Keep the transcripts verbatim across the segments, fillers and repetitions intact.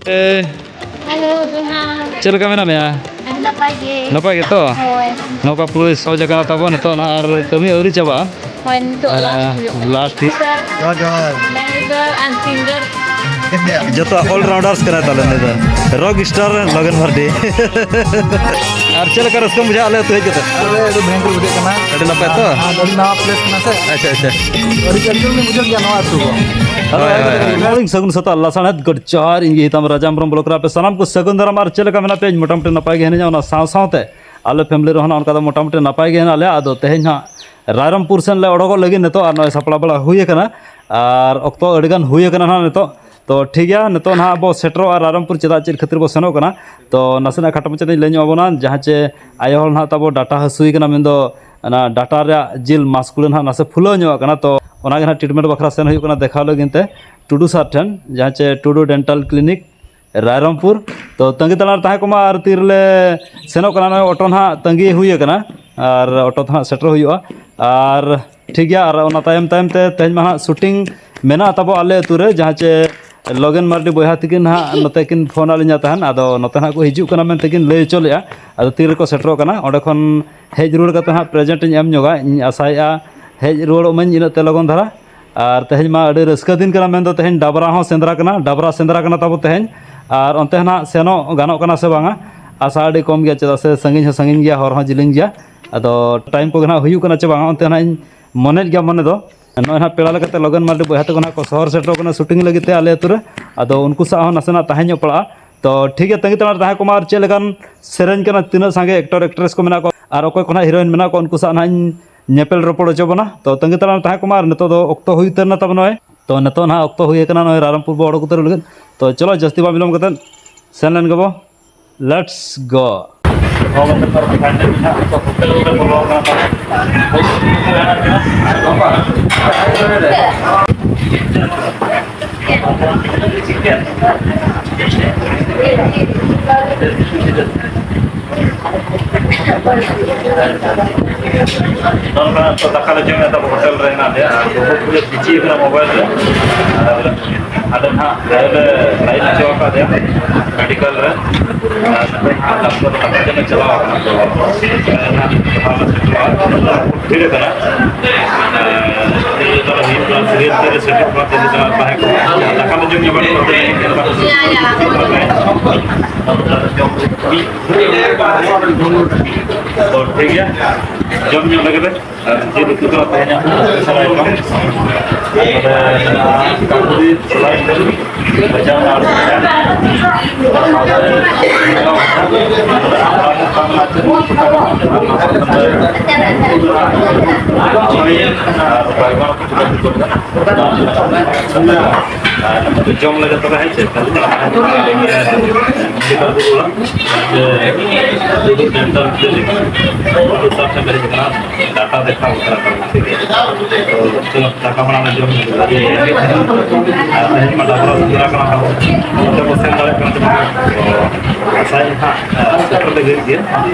ᱮ, hello, ᱡᱚᱦᱟᱨ᱾ ᱪᱮᱫ ᱞᱮᱠᱟ ᱢᱮᱱᱟᱜ ᱢᱮᱭᱟ? ᱟᱹᱰᱤ ᱱᱟᱯᱟᱭ ᱜᱮ᱾ ᱱᱟᱯᱟᱭ ᱜᱮᱛᱚ? ᱦᱳᱭ᱾ ᱱᱚᱝᱠᱟ ᱯᱩᱨᱟᱹ ᱥᱚᱡᱽ ᱟᱠᱟᱱᱟ ᱛᱟᱵᱚᱱ ᱱᱤᱛᱚᱜ ᱱᱟᱦᱟᱜ, ᱟᱨ ᱠᱟᱹᱢᱤ ᱟᱹᱣᱨᱤ ᱪᱟᱵᱟᱜᱼᱟ᱾ ᱦᱳᱭ, ᱱᱤᱛᱚᱜ ᱟᱨ, ᱞᱟᱥᱴ ᱦᱩᱭᱩᱜ ᱠᱟᱱᱟ᱾ ᱞᱟᱥᱴ ᱦᱤ- ᱡᱚᱦᱟᱨ, ᱡᱚᱦᱟᱨ᱾ Manager and singer᱾ ᱡᱚᱛᱚ all rounders ᱠᱟᱱᱟ ᱛᱟᱞᱮ ᱱᱩᱭ ᱫᱚ᱾ Rock star ᱞᱚᱜᱮᱱ Mardi. ᱟᱨ ᱪᱮᱫ ᱞᱮᱠᱟ ᱨᱟᱹᱥᱠᱟᱹᱢ ᱵᱩᱡᱷᱟᱹᱣᱟ ᱟᱞᱮ ᱟᱹᱛᱩ ᱦᱮᱡ ᱠᱟᱛᱮ? ᱟᱨᱮ, ᱟᱹᱰᱤ ᱵᱷᱚᱭᱚᱝᱠᱚᱨ ᱵᱩᱡᱷᱟᱹᱜ ᱠᱟᱱᱟ᱾ ᱟᱹᱰᱤ ᱱᱟᱯᱟᱭ ᱛᱚ? ᱟᱨ ᱟᱹᱰᱤ ᱱᱟᱣᱟ place ᱠᱟᱱᱟ ᱥᱮ᱾ ᱟᱪᱪᱷᱟ, ᱟᱪᱪᱷᱟ᱾ ᱟᱹᱰᱤ ᱪᱚᱨᱪᱟ ᱞᱤᱧ ᱵᱩᱡᱷᱟᱹᱣ ᱜᱮᱭᱟ ᱱᱚᱣᱟ ᱟᱹᱛᱩ ᱠᱚ᱾ ᱦᱳᱭ, ᱦᱳᱭ, ᱦᱳᱭ᱾ Good morning, ᱥᱟᱹᱜᱩᱱ ᱥᱮᱛᱟᱜ, ᱞᱟᱥᱟᱲᱦᱮᱫ ᱜᱚᱰ ᱡᱚᱦᱟᱨ, ᱤᱧ ᱜᱮ ᱦᱤᱛᱟᱢ ᱨᱟᱡᱟ ᱦᱮᱢᱵᱨᱚᱢ ᱵᱞᱚᱠ ᱨᱮ ᱟᱯᱮ ᱥᱟᱱᱟᱢ ᱠᱚ ᱥᱟᱹᱜᱩᱱ ᱫᱟᱨᱟᱢ᱾ ᱟᱨ ᱪᱮᱫ ᱞᱮᱠᱟ ᱢᱮᱱᱟᱜ ᱯᱮᱭᱟ? ᱤᱧ ᱢᱚᱴᱟᱢᱩᱴᱤ ᱱᱟᱯᱟᱭ ᱜᱮ ᱦᱤᱱᱟᱹᱧᱟ, ᱚᱱᱟ ᱥᱟᱶ ᱥᱟᱶᱛᱮ ᱟᱞᱮ family ᱨᱮᱦᱚᱸ ᱱᱟᱜ ᱚᱱᱠᱟ ᱫᱚ ᱢᱚᱴᱟᱢᱩᱴᱤ ᱱᱟᱯᱟᱭ ᱜᱮ ᱦᱮᱱᱟᱜ ᱞᱮᱭᱟ᱾ ᱟᱫᱚ ᱛᱮᱦᱮᱧ ᱦᱟᱸᱜ ᱨᱟᱭᱨᱚᱝᱯᱩᱨ ᱥᱮᱱ ᱞᱮ ᱚᱰᱚᱠᱚᱜ ᱞᱟᱹᱜᱤᱫ ᱱᱤᱛᱚᱜ, ᱟᱨ ᱱᱚᱜᱼᱚᱭ ᱥᱟᱯᱲᱟᱣ ᱵᱟᱲᱟ ᱦᱩᱭ ᱟᱠᱟᱱᱟ, ᱟᱨ ᱚᱠᱛᱚ ᱟᱹᱰᱤᱜᱟᱱ ᱦᱩᱭ ᱟᱠᱟᱱᱟ ᱱᱟᱜ ᱱᱤᱛᱚᱜ᱾ ᱛᱚ ᱴᱷᱤᱠ ᱜᱮᱭᱟ, ᱱᱤᱛᱚᱜ ᱱᱟᱦᱟᱜ ᱵᱚ ᱥᱮᱴᱮᱨᱚᱜᱼᱟ ᱨᱟᱭᱨᱚᱝᱯᱩᱨ᱾ ᱪᱮᱫᱟᱜ, ᱪᱮᱫ ᱠᱷᱟᱹᱛᱤᱨ ᱵᱚ ᱥᱮᱱᱚᱜ ᱠᱟᱱᱟ, ᱛᱚ ᱱᱟᱥᱮᱱᱟᱜ ᱠᱷᱟᱴᱚ ᱢᱟᱪᱷᱟ ᱛᱮᱧ ᱞᱟᱹᱭ ᱧᱚᱜ ᱟᱵᱚᱱᱟ᱾ ᱡᱟᱦᱟᱸ ᱪᱮ ᱟᱭᱳ ᱦᱚᱲ ᱱᱟᱦᱟᱜ ᱛᱟᱵᱚ ᱰᱟᱴᱟ ᱦᱟᱹᱥᱩᱭ ᱠᱟᱱᱟ, ᱢᱮᱱᱫᱚ ᱚᱱᱟ ᱰᱟᱴᱟ ᱨᱮᱭᱟᱜ ᱡᱤᱞ ᱢᱟᱥᱠᱩᱲᱟᱹ ᱱᱟᱦᱟᱜ ᱱᱟᱥᱮ ᱯᱷᱩᱞᱟᱹᱣ ᱧᱚᱜ ᱟᱠᱟᱱᱟ, ᱛᱚ ᱚᱱᱟᱜᱮ ᱱᱟᱦᱟᱜ treatment ᱵᱟᱠᱷᱨᱟ ᱥᱮᱱ ᱦᱩᱭᱩᱜ ᱠᱟᱱᱟ ᱫᱮᱠᱷᱟᱣ ᱞᱟᱹᱜᱤᱫ ᱛᱮ ᱴᱩᱰᱩ ᱥᱟᱨ ᱴᱷᱮᱱ, ᱡᱟᱦᱟᱸ ᱪᱮ ᱴᱩᱰᱩ dental clinic ᱨᱟᱭᱨᱚᱝᱯᱩᱨ᱾ ᱛᱚ ᱛᱟᱺᱜᱤ ᱛᱟᱲᱟᱜ ᱨᱮ ᱛᱟᱦᱮᱸ ᱠᱚᱜ ᱢᱟ, ᱟᱨ ᱛᱤᱨᱮᱞᱮ ᱥᱮᱱᱚᱜ ᱠᱟᱱᱟ᱾ ᱱᱚᱜᱼᱚᱭ ᱚᱴᱳ ᱱᱟᱦᱟᱜ ᱛᱟᱺᱜᱤ ᱦᱩᱭ ᱟᱠᱟᱱᱟ, ᱟᱨ ᱚᱴᱳ ᱫᱚ ᱱᱟᱦᱟᱜ ᱥᱮᱴᱮᱨ ᱦᱩᱭᱩᱜᱼᱟ᱾ ᱟᱨ ᱴᱷᱤᱠ ᱜᱮᱭᱟ, ᱟᱨ ᱚᱱᱟ ᱛᱟᱭᱚᱢ ᱛᱟᱭᱚᱢ ᱛᱮ ᱛᱮᱦᱮᱧ ᱢᱟ ᱱᱟᱦᱟᱜ shooting ᱢᱮᱱᱟᱜ ᱛᱟᱵᱚ ᱟᱞᱮ ᱟᱹᱛᱩ ᱨᱮ, ᱡᱟᱦᱟᱸ ᱪᱮ ᱞᱚᱜᱮᱱ ᱢᱟᱨᱰᱤ ᱵᱚᱭᱦᱟ ᱛᱟᱹᱠᱤᱱ ᱱᱟᱦᱟᱜ ᱱᱚᱛᱮ ᱠᱤᱱ ᱯᱷᱳᱱ ᱟᱹᱞᱤᱧᱟ ᱛᱟᱦᱮᱱ, ᱟᱫᱚ ᱱᱚᱛᱮ ᱱᱟᱦᱟᱜ ᱠᱚ ᱦᱤᱡᱩᱜ ᱠᱟᱱᱟ ᱢᱮᱱᱛᱮ ᱠᱤᱱ ᱞᱟᱹᱭ ᱦᱚᱪᱚ ᱞᱮᱫᱼᱟ᱾ ᱟᱫᱚ ᱛᱤ ᱨᱮᱠᱚ ᱥᱮᱴᱮᱨᱚᱜ ᱠᱟᱱᱟ, ᱚᱸᱰᱮ ᱠᱷᱚᱱ ᱦᱮᱡ ᱨᱩᱣᱟᱹᱲ ᱠᱟᱛᱮ ᱦᱟᱸᱜ present ᱤᱧ ᱮᱢ ᱧᱚᱜᱟ᱾ ᱤᱧ ᱟᱥᱟᱭᱮᱫᱼᱟ ᱦᱮᱡ ᱨᱩᱣᱟᱹᱲᱚᱜ ᱢᱟᱹᱧ ᱤᱱᱟᱹᱜ ᱛᱮ ᱞᱚᱜᱚᱱ ᱫᱷᱟᱨᱟ᱾ ᱟᱨ ᱛᱮᱦᱮᱧ ᱢᱟ ᱟᱹᱰᱤ ᱨᱟᱹᱥᱠᱟᱹ ᱫᱤᱱ ᱠᱟᱱᱟ, ᱢᱮᱱᱫᱚ ᱛᱮᱦᱮᱧ ᱰᱟᱵᱨᱟ ᱦᱚᱸ ᱥᱮᱸᱫᱽᱨᱟ ᱠᱟᱱᱟ, ᱰᱟᱵᱨᱟ ᱥᱮᱸᱫᱽᱨᱟ ᱠᱟᱱᱟ ᱛᱟᱵᱚ ᱛᱮᱦᱮᱧ᱾ ᱟᱨ ᱚᱱᱛᱮ ᱱᱟᱦᱟᱜ ᱥᱮᱱᱚᱜ ᱜᱟᱱᱚᱜ ᱠᱟᱱᱟ ᱥᱮ ᱵᱟᱝᱟ, ᱟᱥᱟ ᱟᱹᱰᱤ ᱠᱚᱢ ᱜᱮᱭᱟ, ᱪᱮᱫᱟᱜ ᱥᱮ ᱥᱟᱺᱜᱤᱧ ᱦᱚᱸ ᱥᱟᱺᱜᱤᱧ ᱜᱮᱭᱟ, ᱦᱚᱨ ᱦᱚᱸ ᱡᱤᱞᱤᱧ ᱜᱮᱭᱟ᱾ ᱟᱫᱚ time ᱠᱚᱜᱮ ᱱᱟᱦᱟᱜ ᱦᱩᱭᱩᱜ ᱠᱟᱱᱟ ᱪᱮ ᱵᱟᱝᱟ, ᱚᱱᱛᱮ ᱱᱟᱦᱟᱜ ᱤᱧ ᱢᱚᱱᱮᱭᱮᱫ ᱜᱮᱭᱟ ᱢᱚᱱᱮ ᱫᱚ᱾ ᱱᱚᱜᱼᱚᱭ ᱱᱟᱦᱟᱜ ᱯᱮᱲᱟ ᱞᱮᱠᱟᱛᱮ ᱞᱚᱜᱮᱱ ᱢᱟᱨᱰᱤ ᱵᱚᱭᱦᱟ ᱛᱟᱠᱚ ᱱᱟᱦᱟᱜ ᱠᱚ ᱥᱚᱦᱚᱨ ᱥᱮᱴᱮᱨᱚᱜ ᱠᱟᱱᱟ shooting ᱞᱟᱹᱜᱤᱫ ᱛᱮ ᱟᱞᱮ ᱟᱹᱛᱩ ᱨᱮ᱾ ᱟᱫᱚ ᱩᱱᱠᱩ ᱥᱟᱶ ᱦᱚᱸ ᱱᱟᱥᱮᱱᱟᱜ ᱛᱟᱦᱮᱸ ᱧᱚᱜ ᱯᱟᱲᱟᱜᱼᱟ᱾ ᱛᱚ ᱴᱷᱤᱠ ᱜᱮᱭᱟ, ᱛᱟᱺᱜᱤ ᱛᱟᱲᱟᱜ ᱨᱮ ᱛᱟᱦᱮᱸ ᱠᱚᱜ ᱢᱟ᱾ ᱟᱨ ᱪᱮᱫ ᱞᱮᱠᱟᱱ ᱥᱮᱨᱮᱧ ᱠᱟᱱᱟ, ᱛᱤᱱᱟᱹᱜ ᱥᱟᱸᱜᱮ actor actress ᱠᱚ ᱢᱮᱱᱟᱜ ᱠᱚᱣᱟ ᱟᱨ ᱚᱠᱚᱭ ᱠᱚ ᱱᱟᱦᱟᱜ heroine ᱢᱮᱱᱟᱜ ᱠᱚᱣᱟ, ᱩᱱᱠᱩ ᱥᱟᱶ ᱱᱟᱦᱟᱜ ᱤᱧ ᱧᱮᱯᱮᱞ ᱨᱚᱯᱚᱲ ᱦᱚᱪᱚ ᱵᱚᱱᱟ᱾ ᱛᱚ ᱛᱟᱺᱜᱤ ᱛᱟᱲᱟᱜ ᱨᱮ ᱛᱟᱦᱮᱸ ᱠᱚᱜ ᱢᱟ᱾ ᱟᱨ ᱱᱤᱛᱚᱜ ᱫᱚ ᱚᱠᱛᱚ ᱦᱩᱭ ᱩᱛᱟᱹᱨ ᱮᱱᱟ ᱛᱟᱵᱚᱱ ᱱᱚᱜᱼᱚᱭ᱾ ᱛᱚ ᱱᱤᱛᱚᱜ ᱱᱟᱦᱟᱜ ᱚᱠᱛᱚ ᱦᱩᱭ ᱟᱠᱟᱱᱟ ᱱᱚᱜᱼᱚᱭ ᱨᱟᱭᱨᱚᱝᱯᱩᱨ ᱵᱚ ᱚᱰᱚᱠ ᱩᱛᱟᱹᱨᱚᱜ ᱞᱟᱹᱜᱤᱫ᱾ ᱛᱚ ᱪᱚᱞᱚ, ᱡᱟᱹᱥᱛᱤ ᱵᱟᱝ ᱵᱤᱞᱚᱢ ᱠᱟᱛᱮᱫ ᱥᱮᱱ ᱞᱮᱱ ᱜᱮᱵᱚ᱾ Let's go. ᱱᱚᱝᱠᱟ ᱛᱚ ᱫᱟᱠᱟ ᱞᱮ ᱡᱚᱢᱮᱫ ᱛᱟᱵᱚ ᱦᱳᱴᱮᱞ ᱨᱮ ᱦᱮᱱᱟᱜ ᱞᱮᱭᱟ, ᱟᱨ ᱵᱟᱹᱵᱩ ᱯᱩᱨᱟᱹ busy ᱠᱟᱱᱟ mobile ᱨᱮ᱾ ᱟᱨ ᱟᱫᱚ ᱱᱟᱦᱟᱜ ᱞᱟᱭᱤᱱ ᱞᱮ ᱞᱟᱭᱤᱱ ᱦᱚᱪᱚ ᱟᱠᱟᱫᱮᱭᱟ ᱢᱮᱰᱤᱠᱮᱞ ᱨᱮ᱾ ᱟᱨ ᱱᱚᱛᱮ ᱱᱟᱦᱟᱜ ᱰᱟᱠᱛᱚᱨ ᱠᱟᱛᱷᱟ ᱛᱮᱞᱮ ᱪᱟᱞᱟᱣ ᱟᱠᱟᱱᱟ᱾ ᱛᱚ, ᱱᱚᱛᱮ ᱱᱟᱦᱟᱜ ᱡᱟᱦᱟᱸ ᱞᱮ ᱥᱮᱴᱮᱨᱚᱜᱼᱟ, ᱛᱷᱤᱨ ᱟᱠᱟᱱᱟ᱾ ᱟᱨ ᱱᱤᱛᱚᱜ ᱫᱚ ᱦᱩᱭᱩᱜ ᱠᱟᱱᱟ, ᱥᱤᱨᱤᱭᱟᱞ ᱛᱮᱞᱮ ᱥᱮᱴᱮᱨᱚᱜ ᱠᱟᱱᱟ, ᱛᱟᱦᱮᱸ ᱠᱟᱱᱟ᱾ ᱫᱟᱠᱟ ᱞᱮ ᱡᱚᱢ ᱧᱚᱜᱟ, ᱱᱚᱛᱮ ᱞᱮ ᱦᱮᱡ ᱠᱟᱱᱟ᱾ ᱛᱚ, ᱴᱷᱤᱠ ᱜᱮᱭᱟ, ᱡᱚᱢ ᱧᱚᱜ ᱞᱮᱜᱮ ᱞᱮ᱾ ᱟᱨ ᱡᱤᱞ ᱩᱛᱩ ᱫᱚ ᱛᱮᱦᱮᱧᱟᱜ ᱥᱯᱮᱥᱟᱞ ᱟᱭᱴᱮᱢ᱾ ᱟᱨ ᱱᱚᱰᱮ ᱢᱮᱱᱟᱜᱼᱟ ᱠᱟᱹᱠᱩᱞᱤ, ᱥᱚᱞᱟᱭ, ᱵᱷᱟᱡᱟ, ᱟᱨ ᱥᱟᱶᱛᱮ ᱟᱨ ᱵᱟᱭᱜᱚᱱ ᱠᱚ ᱪᱩᱲᱟᱹ ᱠᱚ᱾ ᱟᱨ ᱡᱚᱢ ᱞᱟᱹᱜᱤᱫ ᱛᱚᱵᱮ ᱦᱮᱸ ᱪᱮᱫ? ᱰᱮᱱᱴᱟᱞ ᱠᱞᱤᱱᱤᱠ ᱥᱟᱵ ᱥᱮᱱᱴᱟᱨ ᱦᱤᱡᱩᱜ ᱠᱟᱱᱟ, ᱰᱟᱴᱟ ᱫᱮᱠᱷᱟᱣ ᱩᱛᱟᱹᱨ ᱟᱠᱟᱱᱟ᱾ ᱴᱷᱤᱠ ᱜᱮᱭᱟ᱾ ᱛᱚ, ᱪᱚᱞᱚ, ᱫᱟᱠᱟ ᱢᱟᱲᱟᱝ ᱡᱚᱢ ᱧᱩ ᱟᱹᱰᱤ ᱨᱮᱸᱜᱮᱡ ᱠᱟᱱᱟ᱾ ᱟᱨ ᱛᱮᱦᱮᱧ ᱢᱟ ᱰᱟᱵᱨᱟ ᱥᱮᱸᱫᱽᱨᱟ ᱠᱟᱱᱟ, ᱱᱚᱛᱮ ᱵᱚ ᱥᱮᱱ ᱫᱟᱲᱮᱭᱟᱜ ᱠᱟᱱᱟ ᱥᱮ ᱵᱟᱝ? ᱛᱚ, ᱟᱥᱟᱭᱟᱹᱧ ᱦᱟᱸᱜ, ᱟᱨ ᱥᱮᱴᱮᱨ ᱞᱟᱹᱜᱤᱫ ᱜᱮ,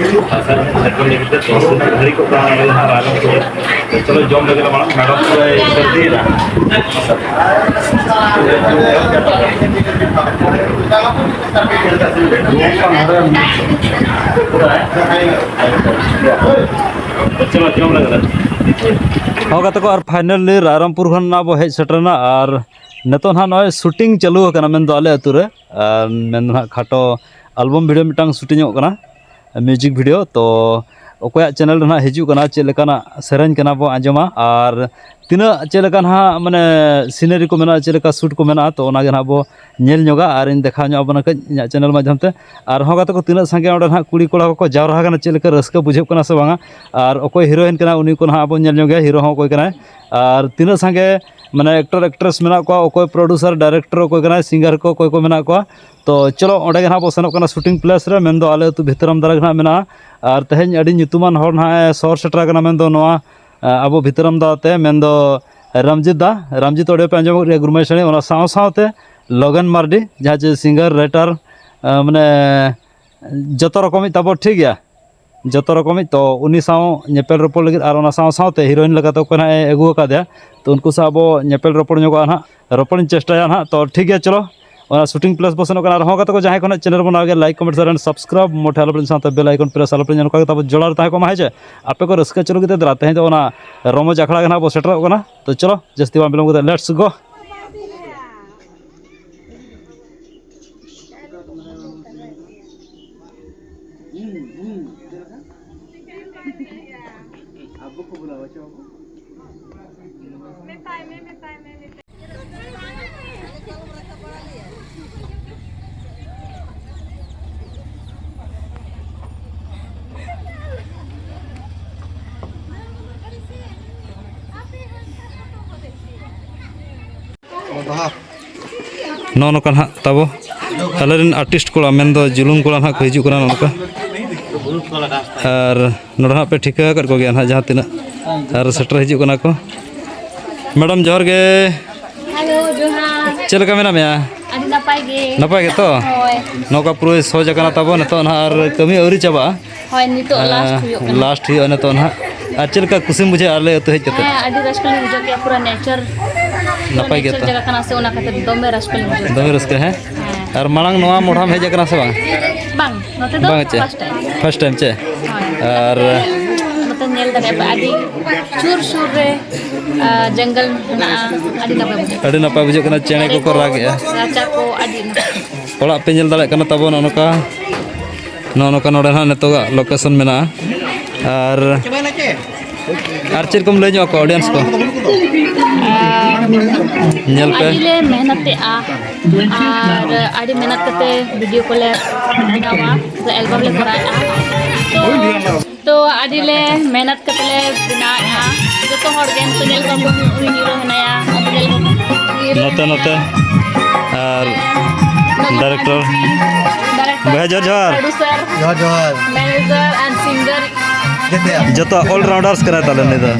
ᱟᱥᱟᱭᱟᱹᱧ ᱥᱮᱴᱮᱨ ᱞᱟᱹᱜᱤᱫ ᱛᱮ ᱛᱚ ᱛᱤᱱᱟᱹᱜ ᱜᱷᱟᱹᱲᱤᱡ ᱠᱚ ᱛᱟᱦᱮᱸ ᱱᱚᱰᱮ ᱦᱟᱸᱜ ᱨᱟᱭᱨᱚᱝᱯᱩᱨ ᱨᱮ᱾ ᱛᱚ, ᱪᱚᱞᱚ, ᱡᱚᱢ ᱞᱟᱹᱜᱤᱫ ᱞᱮ ᱢᱟᱲᱟᱝ, ᱢᱮᱰᱟᱢ ᱯᱩᱨᱟᱹᱭ ᱥᱟᱹᱨᱫᱤᱭᱮᱱᱟ᱾ ᱦᱚᱸ, ᱜᱟᱛᱮ ᱠᱚ, ᱟᱨ finally ᱨᱟᱭᱨᱚᱝᱯᱩᱨ ᱠᱷᱚᱱ ᱱᱟᱜ ᱵᱚ ᱦᱮᱡ ᱥᱮᱴᱮᱨᱮᱱᱟ᱾ ᱟᱨ ᱱᱤᱛᱚᱜ ᱱᱟᱦᱟᱜ ᱱᱚᱜᱼᱚᱭ shooting ᱪᱟᱹᱞᱩ ᱟᱠᱟᱱᱟ, ᱢᱮᱱᱫᱚ ᱟᱞᱮ ᱟᱹᱛᱩ ᱨᱮ᱾ ᱟᱨ ᱢᱮᱱᱫᱚ ᱱᱟᱦᱟᱜ ᱠᱷᱟᱴᱚ album video ᱢᱤᱫᱴᱟᱝ shootingᱚᱜ ᱠᱟᱱᱟ, music video᱾ ᱛᱚ ᱚᱠᱚᱭᱟᱜ channel ᱨᱮ ᱱᱟᱦᱟᱜ ᱦᱤᱡᱩᱜ ᱠᱟᱱᱟ, ᱪᱮᱫ ᱞᱮᱠᱟᱱᱟᱜ ᱥᱮᱨᱮᱧ ᱠᱟᱱᱟ ᱵᱚ ᱟᱸᱡᱚᱢᱟ, ᱟᱨ ᱛᱤᱱᱟᱹᱜ ᱪᱮᱫ ᱞᱮᱠᱟ ᱱᱟᱦᱟᱜ ᱢᱟᱱᱮ scenery ᱠᱚ ᱢᱮᱱᱟᱜᱼᱟ, ᱪᱮᱫ ᱞᱮᱠᱟ shoot ᱠᱚ ᱢᱮᱱᱟᱜᱼᱟ, ᱛᱚ ᱚᱱᱟ ᱜᱮ ᱱᱟᱦᱟᱜ ᱵᱚ ᱧᱮᱞ ᱧᱚᱜᱟ ᱟᱨᱤᱧ ᱫᱮᱠᱷᱟᱣ ᱧᱚᱜ ᱟᱵᱚᱱᱟ ᱠᱟᱹᱡ ᱤᱧᱟᱹᱜ channel ᱢᱟᱫᱽᱫᱷᱚᱢ ᱛᱮ᱾ ᱟᱨᱦᱚᱸ ᱜᱟᱛᱮ ᱠᱚ, ᱛᱤᱱᱟᱹᱜ ᱥᱟᱸᱜᱮ ᱚᱸᱰᱮ ᱱᱟᱦᱟᱜ ᱠᱩᱲᱤ ᱠᱚᱲᱟ ᱠᱚᱠᱚ ᱡᱟᱣᱨᱟ ᱟᱠᱟᱱᱟ, ᱪᱮᱫ ᱞᱮᱠᱟ ᱨᱟᱹᱥᱠᱟᱹ ᱵᱩᱡᱷᱟᱹᱜ ᱠᱟᱱᱟ ᱥᱮ ᱵᱟᱝᱟ, ᱟᱨ ᱚᱠᱚᱭ heroine ᱠᱟᱱᱟᱭ ᱩᱱᱤ ᱠᱚ ᱱᱟᱦᱟᱜ ᱵᱚᱱ ᱧᱮᱞ ᱧᱚᱜᱮᱭᱟ, hero ᱦᱚᱸ ᱚᱠᱚᱭ ᱠᱟᱱᱟᱭ, ᱟᱨ ᱛᱤᱱᱟᱹᱜ ᱥᱟᱸᱜᱮ ᱢᱟᱱᱮ actor actress ᱢᱮᱱᱟᱜ ᱠᱚᱣᱟ, ᱚᱠᱚᱭ producer director ᱚᱠᱚᱭ ᱠᱟᱱᱟᱭ, singer ᱠᱚ ᱚᱠᱚᱭ ᱠᱚ ᱢᱮᱱᱟᱜ ᱠᱚᱣᱟ᱾ ᱛᱚ ᱪᱚᱞᱚ ᱚᱸᱰᱮ ᱜᱮ ᱱᱟᱦᱟᱜ ᱵᱚ ᱥᱮᱱᱚᱜ ᱠᱟᱱᱟ shooting place ᱨᱮ, ᱢᱮᱱᱫᱚ ᱟᱞᱮ ᱟᱹᱛᱩ ᱵᱷᱤᱛᱨᱟᱢ ᱫᱟᱨᱟ ᱜᱮ ᱱᱟᱦᱟᱜ ᱢᱮᱱᱟᱜᱼᱟ᱾ ᱟᱨ ᱛᱮᱦᱮᱧ ᱟᱹᱰᱤ ᱧᱩᱛᱩᱢᱟᱱ ᱦᱚᱲ ᱱᱟᱦᱟᱜ ᱮ ᱥᱚᱦᱚᱨ ᱥᱮᱴᱮᱨ ᱟᱠᱟᱱᱟ, ᱢᱮᱱᱫᱚ ᱱᱚᱣᱟ ᱟᱵᱚ ᱵᱷᱤᱛᱨᱟᱢ ᱫᱟ ᱛᱮ, ᱢᱮᱱᱫᱚ ᱨᱟᱢᱡᱤᱛ ᱫᱟ, ᱨᱟᱢᱡᱤᱛ audio ᱯᱮ ᱟᱸᱡᱚᱢ ᱠᱮᱫ ᱜᱮᱭᱟ, ᱜᱩᱨᱢᱟᱹᱭ ᱥᱟᱹᱲᱤ, ᱚᱱᱟ ᱥᱟᱶ ᱥᱟᱶᱛᱮ ᱞᱚᱜᱮᱱ ᱢᱟᱨᱰᱤ, ᱡᱟᱦᱟᱸ ᱪᱮ singer, writer, ᱢᱟᱱᱮ ᱡᱚᱛᱚ ᱨᱚᱠᱚᱢᱤᱡ ᱛᱟᱵᱚ, ᱴᱷᱤᱠ ᱜᱮᱭᱟ᱾ ᱡᱚᱛᱚ ᱨᱚᱠᱚᱢᱤᱡ᱾ ᱛᱚ ᱩᱱᱤ ᱥᱟᱶ ᱧᱮᱯᱮᱞ ᱨᱚᱯᱚᱲ ᱞᱟᱹᱜᱤᱫ ᱟᱨ ᱚᱱᱟ ᱥᱟᱶ ᱥᱟᱶᱛᱮ ᱦᱤᱨᱳᱭᱤᱱ ᱞᱮᱠᱟᱛᱮ ᱚᱠᱚᱭ ᱱᱟᱦᱟᱜ ᱮ ᱟᱹᱜᱩ ᱟᱠᱟᱫᱮᱭᱟ, ᱛᱚ ᱩᱱᱠᱩ ᱥᱟᱶ ᱟᱵᱚ ᱧᱮᱯᱮᱞ ᱨᱚᱯᱚᱲ ᱧᱚᱜᱚᱜᱼᱟ ᱱᱟᱦᱟᱜ, ᱨᱚᱯᱚᱲᱤᱧ ᱪᱮᱥᱴᱟᱭᱟ ᱱᱟᱦᱟᱜ᱾ ᱛᱚ ᱴᱷᱤᱠ ᱜᱮᱭᱟ, ᱪᱚᱞᱚ ᱚᱱᱟ ᱥᱩᱴᱤᱝ ᱯᱞᱮᱥ ᱵᱚ ᱥᱮᱱᱚᱜ ᱠᱟᱱᱟ᱾ ᱟᱨ ᱦᱚᱸ ᱜᱟᱛᱮ ᱠᱚ, ᱡᱟᱦᱟᱸᱭ ᱠᱚ ᱱᱟᱦᱟᱜ ᱪᱮᱱᱮᱞ ᱵᱚᱱ ᱱᱟᱣᱟ ᱜᱮᱭᱟ, like, comment, share and subscribe ᱢᱚᱴᱷᱮ ᱟᱞᱚᱯᱮ ᱥᱟᱶᱛᱮ ᱵᱮᱞ ᱟᱭᱠᱚᱱ ᱯᱨᱮᱥ ᱟᱞᱚᱯᱮ ᱧᱟᱢ ᱠᱟᱜ ᱛᱟᱵᱚ ᱡᱚᱲᱟᱣ ᱨᱮ ᱛᱟᱦᱮᱸ ᱠᱚᱜ ᱢᱟ, ᱦᱮᱸ ᱪᱮ? ᱟᱯᱮ ᱠᱚ ᱨᱟᱹᱥᱠᱟᱹ ᱦᱚᱪᱚ ᱞᱟᱹᱜᱤᱫ ᱛᱮ ᱫᱮᱞᱟ, ᱛᱮᱦᱮᱧ ᱫᱚ ᱚᱱᱟ ᱨᱚᱢᱚᱡᱽ ᱟᱠᱷᱲᱟ ᱜᱮ ᱱᱟᱦᱟᱜ ᱵᱚ ᱥᱮᱴᱮᱨᱚᱜ ᱠᱟᱱᱟ᱾ ᱛᱚ ᱪᱚᱞᱚ, ᱡᱟᱹᱥᱛᱤ ᱵᱟᱝ ᱵᱤᱞᱚᱢ ᱠᱟᱛᱮ, ᱞᱮᱴᱥ ᱜᱳ᱾ ᱱᱚᱜᱼᱚ ᱱᱚᱝᱠᱟ ᱱᱟᱦᱟᱜ ᱛᱟᱵᱚ ᱟᱞᱮᱨᱮᱱ ᱟᱨᱴᱤᱥᱴ ᱠᱚᱲᱟ, ᱢᱮᱱᱫᱚ ᱡᱩᱞᱩᱝ ᱠᱚᱲᱟ ᱱᱟᱦᱟᱜ ᱠᱚ ᱦᱤᱡᱩᱜ ᱠᱟᱱᱟ ᱱᱚᱜᱼᱚ ᱱᱚᱝᱠᱟ᱾ ᱟᱨ ᱱᱚᱰᱮ ᱱᱟᱦᱟᱜ ᱯᱮ ᱴᱷᱤᱠᱟᱹ ᱟᱠᱟᱫ ᱠᱚᱜᱮᱭᱟ ᱱᱟᱦᱟᱜ ᱡᱟᱦᱟᱸ ᱛᱤᱱᱟᱹᱜ, ᱟᱨ ᱥᱮᱴᱮᱨ ᱦᱤᱡᱩᱜ ᱠᱟᱱᱟ ᱠᱚ᱾ ᱢᱮᱰᱟᱢ, ᱡᱚᱦᱟᱨ ᱜᱮ᱾ ᱦᱮᱞᱳ, ᱡᱚᱦᱟᱨ᱾ ᱪᱮᱫ ᱞᱮᱠᱟ ᱢᱮᱱᱟᱜ ᱢᱮᱭᱟ? ᱟᱹᱰᱤ ᱱᱟᱯᱟᱭ ᱜᱮ᱾ ᱱᱟᱯᱟᱭ ᱜᱮᱛᱚ? ᱦᱳᱭ᱾ ᱱᱚᱝᱠᱟ ᱯᱩᱨᱟᱹ ᱥᱚᱡᱽ ᱟᱠᱟᱱᱟ ᱛᱟᱵᱚ ᱱᱤᱛᱚᱜ ᱱᱟᱦᱟᱜ, ᱟᱨ ᱠᱟᱹᱢᱤ ᱟᱹᱣᱨᱤ ᱪᱟᱵᱟᱜᱼᱟ᱾ ᱦᱳᱭ, ᱱᱤᱛᱚᱜ ᱞᱟᱥᱴ ᱦᱩᱭᱩᱜ ᱠᱟᱱᱟ᱾ ᱞᱟᱥᱴ ᱦᱩᱭᱩᱜᱼᱟ ᱱᱤᱛᱚᱜ ᱱᱟᱦᱟᱜ᱾ ᱟᱨ ᱪᱮᱫ ᱞᱮᱠᱟ ᱠᱩᱥᱤᱢ ᱵᱩᱡᱷᱟᱹᱣᱟ ᱟᱞᱮ ᱟᱹᱛᱩ ᱦᱮᱡ ᱠᱟᱛᱮ? ᱦᱮᱸ, ᱟᱹᱰᱤ ᱨᱟᱹᱥᱠᱟᱹ ᱞᱤᱧ ᱵᱩᱡᱷᱟᱹᱣ ᱠᱮᱜᱼᱟ, ᱯᱩᱨᱟᱹ ᱱᱮᱪᱟᱨ, ᱯᱩᱨᱟᱹ ᱱᱟᱯᱟᱭ ᱱᱮᱪᱟᱨ ᱜᱮᱛᱚ? ᱡᱟᱭᱜᱟ ᱠᱟᱱᱟ ᱥᱮ, ᱚᱱᱟ ᱠᱷᱟᱹᱛᱤᱨ ᱫᱚᱢᱮ ᱨᱟᱹᱥᱠᱟᱹ ᱞᱤᱧ ᱵᱩᱡᱷᱟᱹᱣ ᱠᱮᱜᱼᱟ᱾ ᱫᱚᱢᱮ ᱨᱟᱹᱥᱠᱟᱹ, ᱦᱮᱸ? ᱦᱮᱸ᱾ ᱟᱨ ᱢᱟᱲᱟᱝ ᱱᱚᱣᱟ ᱢᱚᱰᱷᱟᱢ ᱦᱮᱡ ᱟᱠᱟᱱᱟ ᱥᱮ ᱵᱟᱝ? ᱵᱟᱝ, ᱱᱚᱛᱮ ᱫᱚ ᱵᱟᱝ ᱪᱮ? First time. ᱯᱷᱟᱥᱴ ᱴᱟᱭᱤᱢ ᱪᱮ? ᱦᱳᱭ᱾ ᱟᱨ ᱱᱚᱛᱮ ᱧᱮᱞ ᱫᱟᱲᱮᱭᱟᱜ ᱯᱮ, ᱟᱹᱰᱤ ᱥᱩᱨ ᱥᱩᱨ ᱨᱮ, ᱟ, ᱡᱚᱝᱜᱚᱞ ᱢᱮᱱᱟᱜᱼᱟ, ᱟᱹᱰᱤ ᱱᱟᱯᱟᱭ ᱵᱩᱡᱷᱟᱹᱜ ᱠᱟᱱᱟ᱾ ᱟᱹᱰᱤ ᱱᱟᱯᱟᱭ ᱵᱩᱡᱷᱟᱹᱜ ᱠᱟᱱᱟ, ᱪᱮᱬᱮ ᱫᱟᱨᱮ ᱠᱚᱠᱚ ᱠᱚ, ᱨᱟᱜᱮᱜᱼᱟ᱾ ᱨᱟᱪᱟ ᱠᱚ ᱟᱹᱰᱤ ᱱᱟᱯᱟᱭ᱾ ᱚᱲᱟᱜ ᱯᱮ ᱧᱮᱞ ᱫᱟᱲᱮᱭᱟᱜ ᱠᱟᱱᱟ ᱛᱟᱵᱚ, ᱱᱚᱜᱼᱚ ᱱᱚᱝᱠᱟ, ᱱᱚᱜᱼᱚ ᱱᱚᱝᱠᱟ ᱱᱚᱰᱮ ᱱᱟᱦᱟᱜ ᱱᱤᱛᱚᱜᱟᱜ ᱞᱳᱠᱮᱥᱚᱱ ᱢᱮᱱᱟᱜᱼᱟ᱾ ᱟᱨ, ᱟᱨ ᱪᱮᱫ ᱠᱚᱢ ᱞᱟᱹᱭ ᱧᱚᱜ ᱟᱠᱚᱣᱟ ᱚᱰᱤᱭᱮᱱᱥ ᱠᱚ? ᱧᱮᱞ ᱯᱮ᱾ ᱟᱹᱰᱤ ᱞᱮ ᱢᱮᱦᱱᱚᱛᱮᱜᱼᱟ ᱟᱨ ᱟᱹᱰᱤ ᱢᱮᱦᱱᱚᱛ ᱠᱟᱛᱮ ᱵᱷᱤᱰᱤᱭᱳ ᱠᱚᱞᱮ ᱵᱮᱱᱟᱣᱟ, ᱥᱮ ᱮᱞᱵᱟᱢ ᱞᱮ ᱠᱚᱨᱟᱣᱮᱜᱼᱟ᱾ ᱛᱚ, ᱛᱚ ᱟᱹᱰᱤ ᱞᱮ ᱢᱮᱦᱱᱚᱛ ᱠᱟᱛᱮ ᱞᱮ ᱵᱮᱱᱟᱣᱮᱜᱼᱟ᱾ ᱡᱚᱛᱚ ᱦᱚᱲ ᱜᱮ ᱱᱤᱛᱚᱜ ᱧᱮᱞ ᱠᱚᱣᱟ ᱵᱚᱱ, ᱩᱱᱤ ᱦᱤᱨᱳ ᱦᱮᱱᱟᱭᱟ, ᱱᱚᱛᱮ ᱧᱮᱞ ᱠᱚᱣᱟ ᱵᱚᱱ, ᱦᱤᱨᱳ ᱱᱚᱛᱮ, ᱱᱚᱛᱮ᱾ ᱦᱮᱱᱟᱭᱟ᱾ ᱟᱨ ᱱᱚᱛᱮ ᱰᱟᱭᱨᱮᱠᱴᱚᱨ᱾ ᱰᱟᱭᱨᱮᱠᱴᱚᱨ, ᱵᱚᱭᱦᱟ, ᱡᱚᱦᱟᱨ, ᱡᱚᱦᱟᱨ᱾ ᱯᱨᱚᱰᱭᱩᱥᱟᱨ, ᱡᱚᱦᱟᱨ, ᱡᱚᱦᱟᱨ᱾ Manager and singer᱾ ᱡᱮᱛᱮᱭᱟᱜ᱾ ᱡᱚᱛᱚ all rounders ᱠᱟᱱᱟᱭ ᱛᱟᱞᱮ ᱱᱩᱭ ᱫᱚ᱾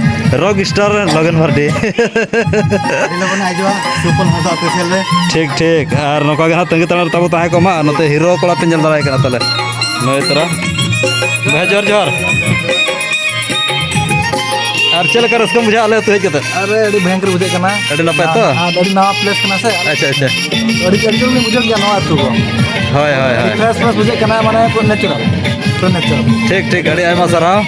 Rock star ᱞᱚᱜᱮᱱ Mardi. ᱟᱹᱰᱤ ᱞᱚᱜᱚᱱ ᱦᱤᱡᱩᱜᱼᱟ, ᱥᱩᱯᱚᱞ ᱦᱟᱸᱥᱫᱟ official ᱨᱮ᱾ ᱴᱷᱤᱠ, ᱴᱷᱤᱠ᱾ ᱟᱨ ᱱᱚᱝᱠᱟ ᱜᱮ ᱦᱟᱸᱜ ᱛᱟᱺᱜᱤ ᱛᱟᱲᱟᱜ ᱨᱮ ᱛᱟᱵᱚ ᱛᱟᱦᱮᱸ ᱠᱚᱜ ᱢᱟ᱾ ᱟᱨ ᱱᱚᱛᱮ ᱦᱤᱨᱳ ᱠᱚᱲᱟ ᱯᱮ ᱧᱮᱞ ᱫᱟᱲᱮᱭᱟᱭ ᱠᱟᱱᱟ ᱛᱟᱞᱮ᱾ ᱱᱩᱭ ᱛᱚᱨᱟ᱾ ᱵᱚᱭᱦᱟ, ᱡᱚᱦᱟᱨ, ᱡᱚᱦᱟᱨ᱾ ᱟᱨ ᱪᱮᱫ ᱞᱮᱠᱟ ᱨᱟᱹᱥᱠᱟᱹᱢ ᱵᱩᱡᱷᱟᱹᱣᱟ ᱟᱞᱮ ᱟᱹᱛᱩ ᱦᱮᱡ ᱠᱟᱛᱮ? ᱟᱨ ᱟᱹᱰᱤ ᱵᱷᱚᱭᱚᱝᱠᱚᱨ ᱵᱩᱡᱷᱟᱹᱜ ᱠᱟᱱᱟ᱾ ᱟᱹᱰᱤ ᱱᱟᱯᱟᱭ ᱛᱚ? ᱟᱨ ᱟᱹᱰᱤ ᱱᱟᱣᱟ place ᱠᱟᱱᱟ ᱥᱮ᱾ ᱟᱪᱪᱷᱟ, ᱟᱪᱪᱷᱟ᱾ ᱟᱹᱰᱤ, ᱟᱹᱰᱤ ᱡᱳᱨ ᱞᱤᱧ ᱵᱩᱡᱷᱟᱹᱣ ᱜᱮᱭᱟ ᱱᱚᱣᱟ ᱟᱹᱛᱩ ᱠᱚ᱾ ᱦᱳᱭ, ᱦᱳᱭ, ᱦᱳᱭ᱾ Fresh, fresh ᱵᱩᱡᱷᱟᱹᱜ ᱠᱟᱱᱟ, ᱢᱟᱱᱮ ᱯᱩᱨᱟᱹ natural, ᱯᱩᱨᱟᱹ natural᱾ ᱴᱷᱤᱠ, ᱴᱷᱤᱠ, ᱟᱹᱰᱤ ᱟᱭᱢᱟ ᱥᱟᱨᱦᱟᱣ᱾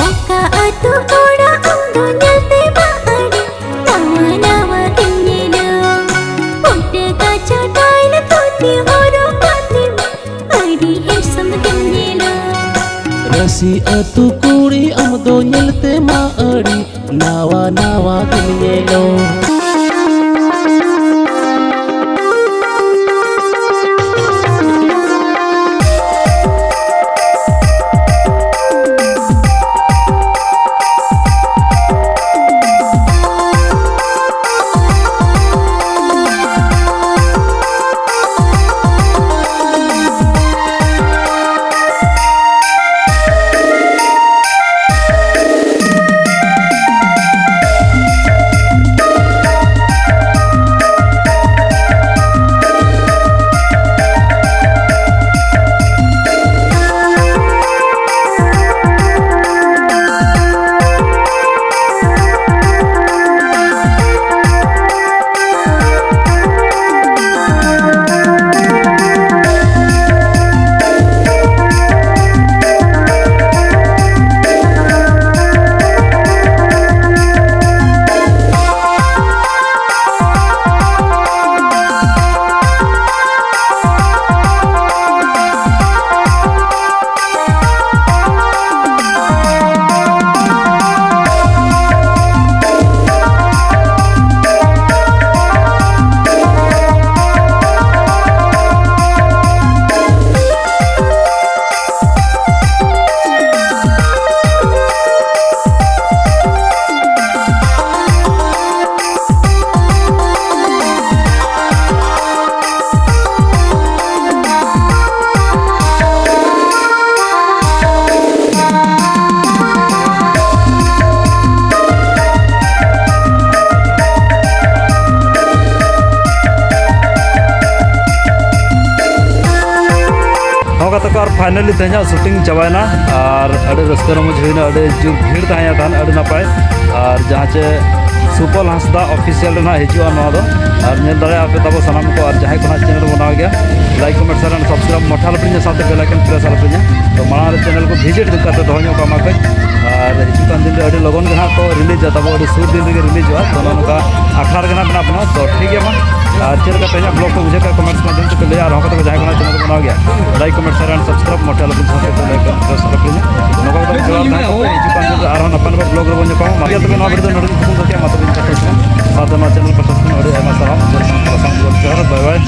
ᱚᱠᱟ ᱟᱹᱛᱩ ᱚᱲᱟᱜ ᱟᱢ ᱫᱚ ᱧᱮᱞ ᱛᱮ ᱢᱟ ᱟᱹᱰᱤ ᱱᱟᱣᱟ ᱱᱟᱣᱟ ᱜᱮᱢ ᱧᱮᱞᱚᱜ᱾ ᱯᱩᱸᱰ ᱠᱟᱪᱟ ᱴᱟᱭᱤᱞ ᱫᱷᱩᱛᱤ ᱦᱚᱨᱚᱜ ᱠᱟᱛᱮ ᱢᱟ ᱟᱹᱰᱤ handsome ᱜᱮᱢ ᱧᱮᱞᱚᱜ᱾ ᱨᱟᱹᱥᱤ ᱟᱹᱛᱩ ᱠᱩᱲᱤ ᱟᱢ ᱫᱚ ᱧᱮᱞ ᱛᱮ ᱢᱟ ᱟᱹᱰᱤ ᱱᱟᱣᱟ ᱱᱟᱣᱟ ᱜᱮᱢ ᱧᱮᱞᱚᱜ᱾ Finally ᱛᱮᱦᱮᱧᱟᱜ shooting ᱪᱟᱵᱟᱭᱮᱱᱟ ᱟᱨ ᱟᱹᱰᱤ ᱨᱟᱹᱥᱠᱟᱹ ᱨᱚᱢᱚᱡᱽ ᱦᱩᱭᱱᱟ, ᱟᱹᱰᱤ ᱡᱳᱨ ᱵᱷᱤᱲ ᱛᱟᱦᱮᱸ ᱠᱟᱱ, ᱟᱹᱰᱤ ᱱᱟᱯᱟᱭ᱾ ᱟᱨ ᱡᱟᱦᱟᱸ ᱪᱮ ᱥᱩᱯᱚᱞ ᱦᱟᱸᱥᱫᱟ official ᱨᱮ ᱱᱟᱦᱟᱜ ᱦᱤᱡᱩᱜᱼᱟ ᱱᱚᱣᱟ ᱫᱚ, ᱟᱨ ᱧᱮᱞ ᱫᱟᱲᱮᱭᱟᱜᱼᱟ ᱟᱯᱮ ᱛᱟᱵᱚ ᱥᱟᱱᱟᱢ ᱠᱚ, ᱟᱨ ᱡᱟᱦᱟᱸᱭ ᱠᱚ ᱱᱟᱦᱟᱜ channel ᱵᱚᱱᱟᱣ ᱜᱮᱭᱟ, like, comment, share and subscribe ᱢᱚᱴᱷᱟ ᱟᱞᱚᱯᱮ ᱦᱤᱲᱤᱧᱟ, ᱥᱟᱶᱛᱮ bell icon press ᱟᱞᱚᱯᱮ ᱦᱤᱲᱤᱧᱟ᱾ ᱛᱚ ᱢᱟᱲᱟᱝ ᱨᱮ channel ᱠᱚ visit ᱠᱟᱛᱮ ᱫᱚᱦᱚ ᱧᱚᱜ ᱠᱟᱜ ᱢᱟ ᱠᱟᱹᱡ, ᱟᱨ ᱦᱤᱡᱩᱜ ᱠᱟᱱ ᱫᱤᱱ ᱨᱮ ᱟᱹᱰᱤ ᱞᱚᱜᱚᱱ ᱜᱮ ᱱᱟᱦᱟᱜ ᱠᱚ releaseᱟ ᱛᱟᱵᱚ, ᱟᱹᱰᱤ ᱥᱩᱨ ᱫᱤᱱ ᱨᱮᱜᱮ releaseᱚᱜᱼᱟ᱾ ᱛᱚ ᱱᱚᱜᱼᱚ ᱱᱚᱝᱠᱟ ᱟᱠᱷᱲᱟ ᱨᱮᱜᱮ ᱱᱟᱦᱟᱜ ᱢᱮᱱᱟᱜ ᱵᱚᱱᱟ᱾ ᱛᱚ ᱴᱷᱤᱠ ᱜᱮᱭᱟ ᱢᱟ, ᱟᱨ ᱪᱮᱫ ᱞᱮᱠᱟ ᱛᱮᱦᱮᱧᱟᱜ vlog ᱠᱚ ᱵᱩᱡᱷᱟᱹᱣ ᱠᱮᱫ comments ᱢᱟᱫᱽᱫᱷᱚᱢ ᱛᱮᱯᱮ ᱞᱟᱹᱭᱟ, ᱟᱨ ᱦᱚᱸ ᱠᱟᱛᱮ ᱠᱚ ᱡᱟᱦᱟᱸᱭ ᱠᱚ ᱱᱟᱦᱟᱜ channel ᱠᱚ ᱵᱮᱱᱟᱣ ᱜᱮᱭᱟ, like, comment, share and subscribe ᱢᱚᱴᱷᱟ ᱟᱞᱚᱯᱮ ᱦᱤᱲᱤᱧᱟ, ᱥᱟᱶᱛᱮ bell icon press ᱟᱞᱚᱯᱮ ᱦᱤᱲᱤᱧᱟ᱾ ᱱᱚᱝᱠᱟ ᱠᱟᱛᱮ ᱡᱚᱦᱟᱨ ᱛᱟᱦᱮᱸ ᱠᱟᱛᱮ ᱦᱤᱡᱩᱜ ᱠᱟᱱ ᱫᱤᱱ ᱨᱮ ᱟᱨᱦᱚᱸ ᱱᱟᱯᱟᱭ ᱱᱟᱯᱟᱭ vlog ᱨᱮᱵᱚᱱ ᱧᱟᱯᱟᱢᱟ᱾ ᱢᱟ ᱛᱚᱵᱮ ᱱᱚᱣᱟ video ᱫᱚ ᱱᱚᱰᱮ ᱜᱮ ᱛᱷᱩᱠᱩᱢ ᱠᱟᱜ ᱠᱮᱭᱟ᱾ ᱢᱟ ᱛᱚᱵᱮ ᱤᱧ ᱯᱟᱦᱴᱟ ᱠᱷᱚᱱ, ᱥᱟᱶᱛᱮ ᱱᱚᱣᱟ channel ᱯᱟᱦᱴᱟ ᱠᱷᱚᱱ ᱟᱹᱰᱤ ᱟᱭᱢᱟ ᱥᱟᱨᱦᱟᱣ, ᱡᱚᱦᱟᱨ, ᱡᱚᱦᱟᱨ, bye bye᱾